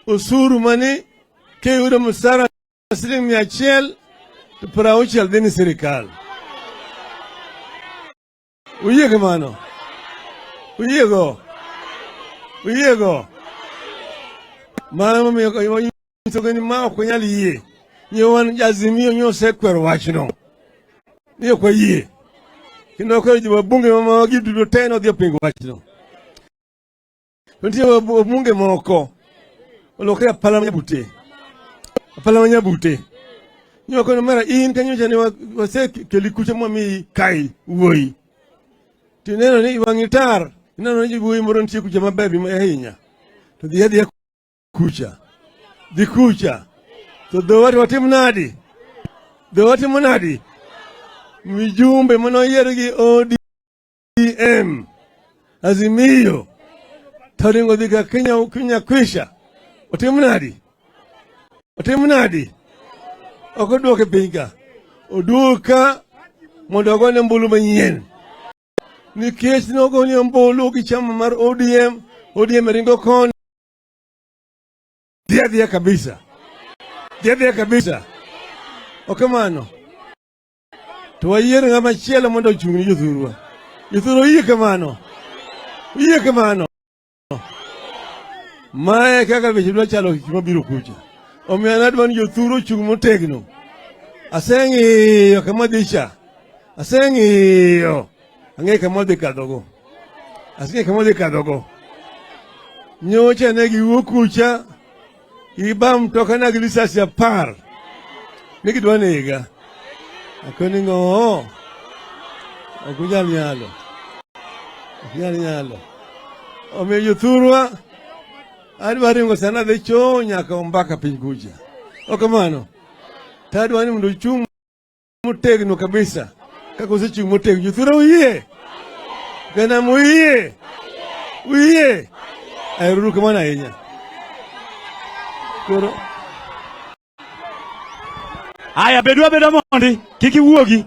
Osuru mani kiyudo msara siling 100 to 60 dhi ni sirikal. Uyie kamano? Uyiego? Uyiego? Mano momiyo nyisogi ni ma ok wanyal yie. Nyo wan Azimio nyo osekwero wachno. Ni ok wayie. Kendo okwero jowabunge mamagi duto te nodhi opingo wachno. To nitie wabunge moko olokre apala manyabute. Apala manyabute. Nyo kono mara in kanyo cha ne wasekeli kucha mwamiyi kai wuoyi. Tineno ni wang'i tar, ineno ni wuoyi moro nitie kucha maber ahinya. To dhi adhiya kucha. Dhi kucha. To dhowa to watim nadi? Dhowa watimo nadi? Mijumbe manoyier gi ODM Azimio to ringo dhi ka Kenya, Kenya kwisha. Otim nadi? Otim nadi? Ok oduoke piny ka. Oduog ka mondo ogone ombulu manyien. Nikech nogone ombulu gi chama mar ODM, ODM ringo koni. Dhi adhiya kabisa. Dhi adhiya kabisa. Ok kamano. To wayier ng'ama chielo mondo ochung' ni jothurwa. Jothurwa oyie kamano. Oyie kamano. Mae kaka weche dwa chalo gik mabiro kucha. Omiyo an adwa ni jothuru ochung' motegno. Aseng'iyo kama dhi cha. Aseng'iyo. Ang'eyo kama odhi kadhogo. Aseng'eyo kama odhi kadhogo. Nyocha ne giwuok kucha, giba mtoka na gi lisasi 10. Ne gidwa nega. Akoni ng'o? Ok unyal nyalo. Ok unyal nyalo. Omiyo jothurwa, adwa ringo sana adhi choo nyaka ombaka piny kucha. Ok kamano. To adwa ni mondo uchung' motegno kabisa kaka usechung' motegno. Jothurwa uyie? Ganam uyie? Uyie? Aheruru kamano ahinya. Koro Aya, bedu abeda mondi, kik iwuogi.